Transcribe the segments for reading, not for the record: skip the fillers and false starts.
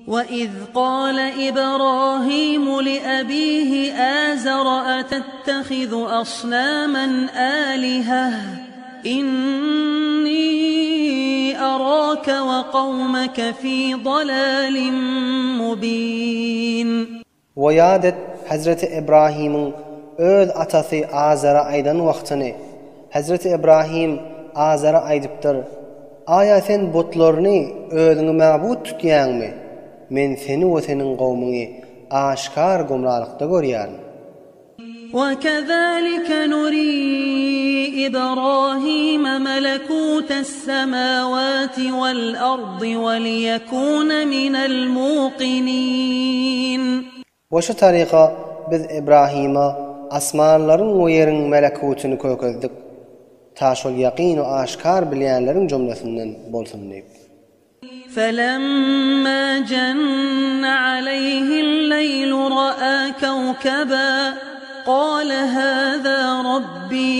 Ve-iz gâle Ibrâhîmu li-ebîhi Âzere etettehizu asnâmen âliheh, innî erâke ve kavmeke fî dalâlin mubîn. We ýat et Hezreti Ibrahimiň öz atasy Azara aýdan wagtyny. Hezreti Ibrahim Azara aýdypdyr, Aýa sen butlaryny özüňe mabut tutýaňmy? Men seni we seniň gowmuňy aşgär gumralykda görýärin. وَكَذَٰلِكَ نُرِي إِبْرَاهِيمَ مَلَكُوتَ السَّمَاوَاتِ وَالْأَرْضِ وَلِيَكُونَ مِنَ الْمُوقِنِينَ. We şu taryka Biz Ibrahime asmanlaryň we ýeriň melekutyny kökezdik, ta şol ýakyn we aşgär bilýänleriň jümlesinden bolsun diýip. فَلَمَّا جَنَّ عَلَيْهِ اللَّيْلُ رَأَىٰ كَوْكَبًا قَالَ هَٰذَا رَبِّي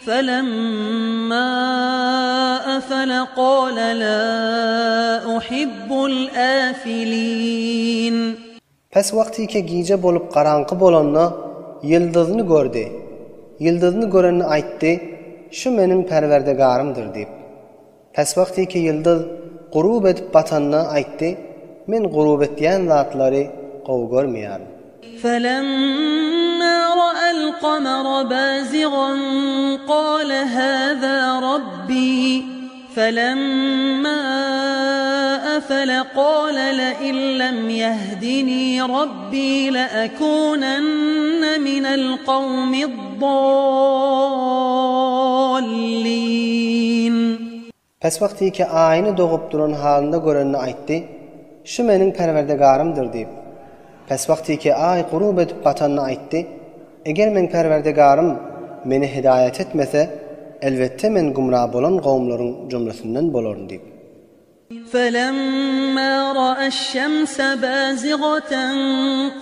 فَلَمَّا أَفَلَ قَالَ لَا أُحِبُّ الْآفِلِينَ. Pes wagtyky gije bolup garaňky bolanda, ýyldyzyny gördi. Ýyldyzyny görende aýtdy, Şu meniň Perwerdigarymdyr diýip. Pes wagtyky ýyldyz gurub edip batanda aýtdy, Men gurub etýän zatlary gowy görmeýärin. فَلَمَّا رَأَى الْقَمَرَ بَازِغًا قَالَ هَٰذَا رَبِّي فَلَمَّا أَفَلَ قَالَ لَئِن لَّمْ يَهْدِنِي رَبِّي لَأَكُونَنَّ مِنَ الْقَوْمِ الضَّالِّينَ. Pes wagtyky Aýyny dogup duran halynda görenini aýtdy, Şu meniň Perwerdigarymdyr diýip. Pes wagtyky Aý gurub edip batanyny aýtdy, Eger meň Perwerdigarym meni hidaýat etmese, elbetde men gümra bolan gowumlaryň jümlesinden bolaryn diýip. فَلَمَّا رَأَى الشَّمْسَ بَازِغَةً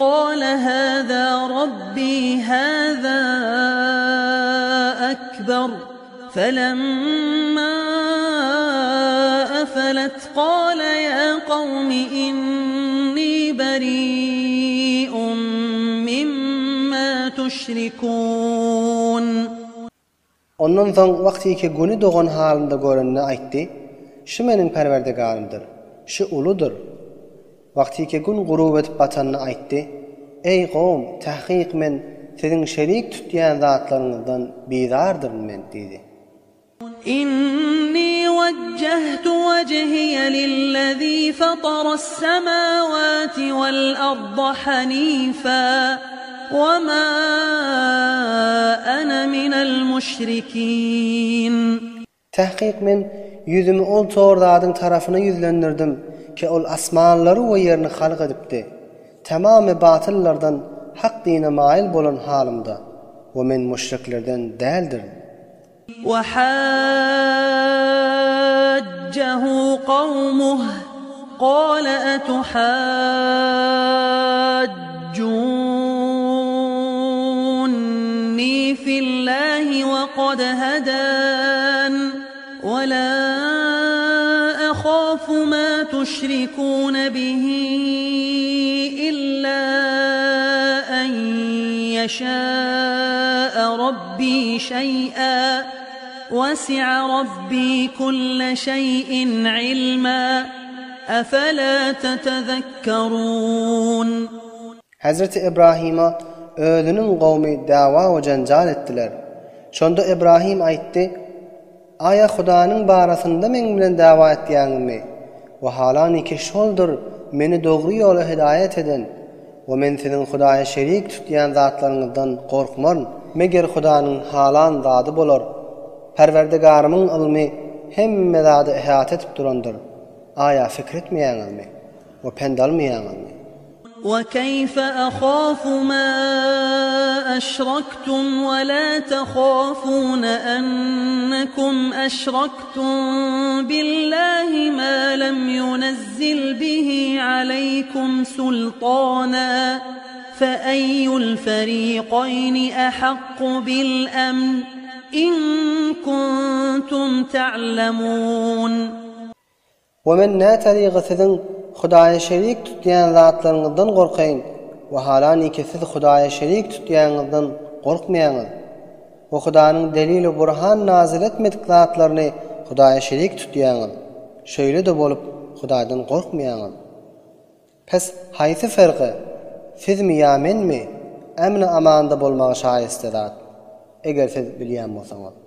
قَالَ هَٰذَا رَبِّي هَٰذَا أَكْبَرُ فَلَمَّا أَفَلَتْ قَالَ يَا قَوْمِ إِنِّي بَرِيءٌ مِّمَّا تُشْرِكُونَ. Ondan soň wagtyky Güni dogan halynda görenini aýtdy, Şu meniň Perwerdigarymdyr, şu uludyr. Wagtyky Gün gurub edip batanyny aýtdy, Eý, kowum, takyk men siziň şerik tutýan zatlaryňyzdan bizardyryn men diýdi. Inni wejjehtu wejhiýe lillezî fataras-semâwâti wal-arda hanîfâ we mâ ene minel-müşrikîn. Tahkyk men ýüzümi ol tor zadyň tarapyna ýüzlendirdim ki ol asmanlary we ýerini halk edipdi. Tamamy batyllardan hak dine maýyl bolan halymda we men müşriklerden däldirin. وَحَاجَّهُ قَوْمُهُ قَالَ أَتُحَاجُّونِّي فِي اللَّهِ وَقَدْ هَدَانِ وَلَا أَخَافُ مَا تُشْرِكُونَ بِهِ إِلَّا أَن يَشَاءَ رَبِّي شَيْئًا وَسِعَ رَبِّي كُلَّ شَيْءٍ عِلْمًا أَفَلَا تَتَذَكَّرُونَ. Hezreti Ibrahime özüniň gowmy dawa we jenjal etdiler. Şonda Ibrahim aýtdy, Aýa Hudanyň barasynda meň bilen dawa etýäňizmi? We halaniki şoldur meni dogry ýola hidaýat eden. We men siziň Hudaýa şerik tutýan zatlaryňyzdan gorkmaryn, meger Hudanyň halan zady bolar. Perwerdigarymyň ylmy hemme zady ihata edip durandyr. Aýa pikir etmeýäňizmi? We pent almaýaňyzmy? وَكَيْفَ أَخَافُ مَا أَشْرَكْتُمْ وَلَا تَخَافُونَ أَنَّكُمْ أَشْرَكْتُم بِاللَّهِ مَا لَمْ يُنَزِّلْ بِهِ عَلَيْكُمْ سُلْطَانًا فَأَيُّ الْفَرِيقَيْنِ أَحَقُّ بِالْأَمْنِ إِن كُنتُمْ تَعْلَمُونَ. We men nä taryga siziň Hudaýa şerik tutýan zatlaryňyzdan gorkaýyn, we halaniki siz Hudaýa şerik tutýanyňyzdan gorkmaýaňyz. We Hudanyň delil-u burhan nazyl etmedik zatlaryny Hudaýa şerik tutýaňyz. Şeýle-de bolup Hudaýdan gorkmaýaňyz. Pes haýsy ferge, sizmi ýa menmi, ämni-amanda bolmaga şaýeste zat, eger siz bilýän bolsaňyz.